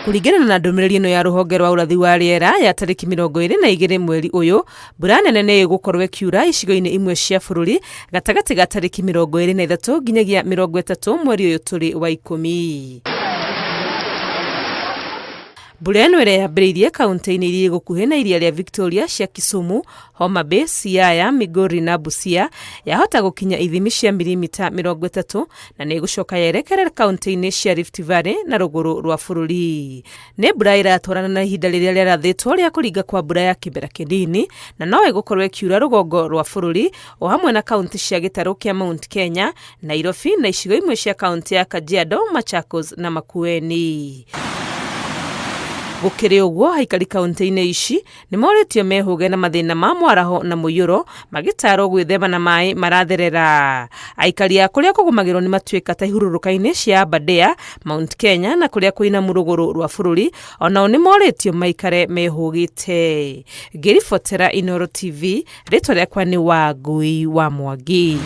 Kũringana na ndũmĩrĩri ĩno ya rũhonge rwa ũrathi wa rĩera ya tarĩki 22 mweri ũyũ, mbura nene nĩ ĩgũkorwo ĩkiura icigo-inĩ imwe cia bũrũri gatagatĩ ga tarĩki 23 nginyagia 30 mweri ũyũ tũrĩ wa 10. Mbura ĩno ĩrĩa yambĩrĩirie kaunti-inĩ iria igũkuhĩ na iria rĩa Victoria cia Kisumu, Homa Bay, Siaya, Migori na Busia yahota gũkinya ithimi cia mirimita 30 na nĩ ĩgũcoka yerekere kaunti-inĩ cia Rift Valley na rũgũrũ rwa bũrũri. Nĩ mbura ĩratwarana na ihinda rĩrĩa rĩarathĩtwo rĩa kũringa kwa mbura ya kĩmera kĩnini na no ĩgũkorwo ĩkiura rũgongo rwa bũrũri o hamwe na kaunti cia gĩtarũ kĩa Mount Kenya, Nairobi na icigo imwe cia kaunti ya Kajiado, Machakos na Makueni. Gũkĩrĩ ũguo, aikari kaunti-inĩ ici nĩ morĩtio mehũge na mathĩna ma mwaraho na mũiyũro, magĩtaarwo gwĩthema na maĩ maratherera. Aikari a kũrĩa kũgũmagĩrwo nĩ matuĩka ta ihurũrũka-inĩ cia Aberdare, Mount Kenya na kũrĩa kũinamu rũgũrũ rwa bũrũri onao nĩ morĩtio maikare mehũgĩte. Ngĩribotera Inooro TV, rĩtwa rĩakwa nĩ Wangui wa Mwangi.